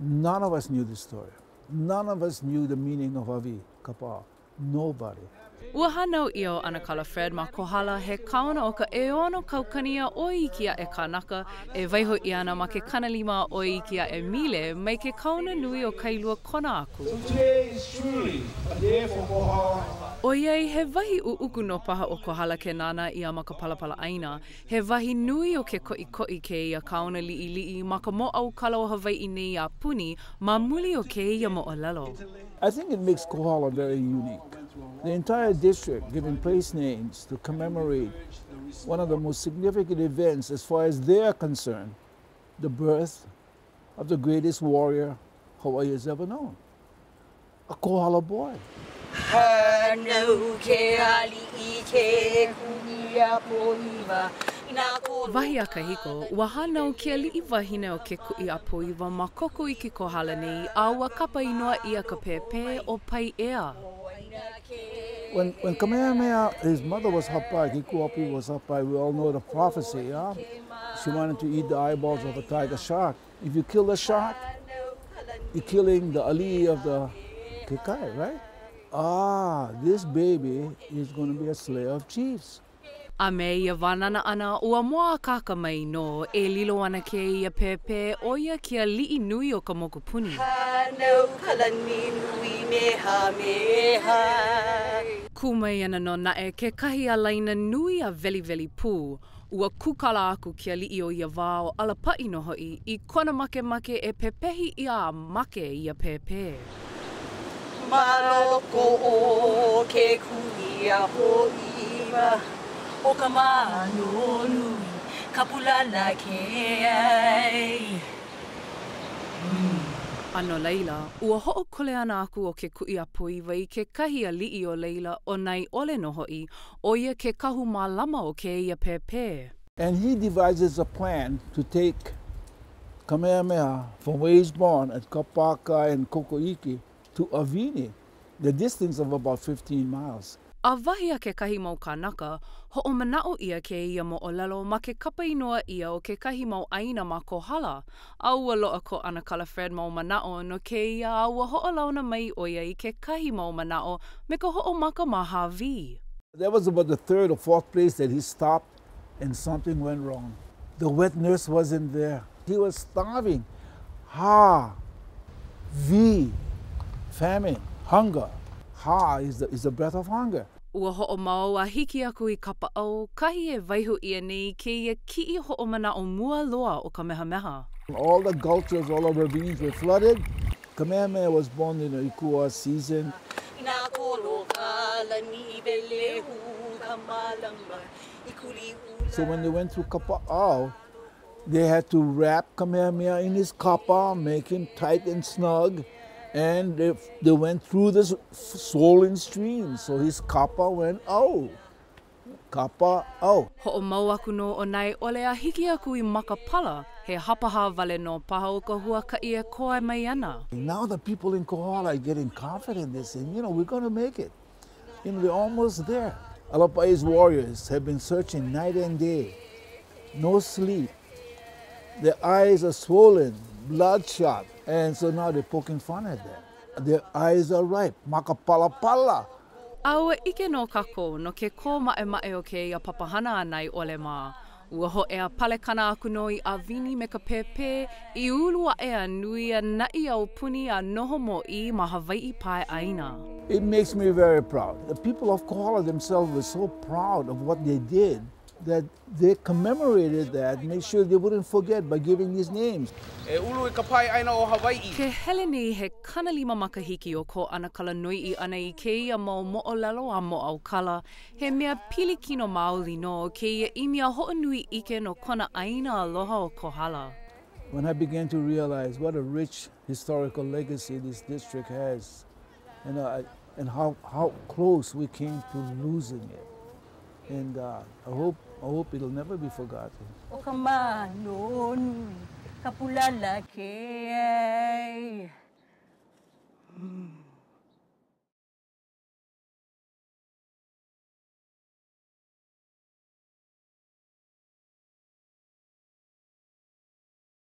None of us knew this story. None of us knew the meaning of Hawi, Kapaʻau. Nobody. Ua hānau ʻia ʻo ʻAnakala Fred ma Kohala, he kaona o ka ʻeono kaukani a ʻoi iki aʻe kānaka, e waiho ʻia ana ma ke 50 a ʻoi iki aʻe mile mai ke kaona nui o Kailua Kona aku. So today is truly a day for Kohala. ʻOiai he wahi ʻuʻuku nō paha ʻo Kohala ke nānā ʻia ma ka palapala ʻāina, he wahi nui o ke koʻikoʻi kēia kaona liʻiliʻi ma ka mōʻaukala o Hawaiʻi nei a puni ma muli o kēia moʻolelo. I think it makes Kohala very unique. The entire district giving place names to commemorate one of the most significant events as far as they are concerned, the birth of the greatest warrior Hawaii has ever known, a Kohala boy. Hānau ke aliʻi ke Kūʻiāpōʻiwa Wahi a kahiko, ua hānau ke aliʻi wahine o ke Kuʻiāpōʻiwa ma koko iki Kohala nei a ua kapa inoa ʻia ka pēpē ʻo Paiʻea. When, when Kamehameha, his mother was Hapai, Kekuiapoiwa was Hapai, we all know the prophecy, yeah? She wanted to eat the eyeballs of a tiger shark. If you kill the shark, you're killing the ali'i of the Kekai, right? Ah, this baby is going to be a slayer of chiefs. A me ia wānana ʻana, ua mōakāka mai nō, e lilo ana kēia pēpē, ʻo ia ke aliʻi nui o ka mokupuni. Hānau ka lani nui mehameha. Kū mai ana nō naʻe kekahi ālaina nui a weliweli pū. Ua kūkala aku ke aliʻi o ia wā ʻo Alapaʻi nō hoʻi, i kona makemake e pepehi ʻia a make ia pēpē. Ma loko o ke Kūʻiāpōʻiwa o ka manō nui Kapulalakea. A no laila, ua hoʻokuleana aku ʻo ke Kuʻiāpōʻiwa i kekahi aliʻi o laila ʻo Naeʻole nō hoʻi, ʻo ia ke kahu mālama o kēia pēpē. And he devises a plan to take Kamehameha from where he's born at Kapaakai and Kokoiki to Awini, the distance of about 15 miles. A wahi a kekahi mau kānaka, hoʻomanaʻo ʻia kēia moʻolelo ma ke kapa inoa ʻia o kekahi mau ʻāina ma Kohala, a ua loaʻa ko ʻAnakala Fred mau manaʻo no kēia a ua hoʻolauna mai ʻo ia i kekahi mau manaʻo me ka hoʻomaka ma Hāwī. That was about the third or fourth place that he stopped and something went wrong. The wet nurse wasn't there. He was starving. Ha, V, famine, hunger. Ha is the, is the breath of hunger. Ua hoʻomau a hiki aku i Kapaʻau, kahi e waiho ʻia nei kēia kiʻi hoʻomanaʻo mua loa o Kamehameha. All the gulches, all the ravines were flooded. Kamehameha was born in the Ikuwa season. So when they went through Kapaʻau, they had to wrap Kamehameha in his kapa, make him tight and snug, and they, they went through this swollen stream, so his kapa went, oh. Kapa, oh. Hoʻomau aku nō ʻo Naeʻole a hiki aku i Makapala, he hapahā wale nō paha o ka huakaʻi e koe mai ana. Now the people in Kohala are getting confident. They're saying, you know, we're going to make it. You know, they're almost there. Alapaʻi's warriors have been searching night and day. No sleep. Their eyes are swollen, bloodshot. And so now they're poking fun at them. Their eyes are ripe. Makapalapala. A ua ʻike nō kākou no ke kō maʻemaʻe o kēia papahana a Naeʻole mā. Ua hōʻea palekana aku nō i ʻĀwini me ka pēpē i ulu aʻe a nui a naʻi aupuni a noho mōʻī ma Hawaiʻi pae ʻāina. It makes me very proud. The people of Kohala themselves were so proud of what they did that they commemorated that, made sure they wouldn't forget by giving these names. E ulu i ka pae ʻāina o Hawaiʻi. Ke hele nei he 50 makahiki o ko ʻAnakala noiʻi ʻana i kēia mau moʻolelo a mōʻaukala, He mea pilikino maoli nō kēia ʻimi a hoʻonui ʻike no kona ʻāina aloha o Kohala. When I began to realize what a rich historical legacy this district has, and, uh, and how, how close we came to losing it. And uh, I hope, I hope it'll never be forgotten. ʻO ka manō nui, Kapulalakea.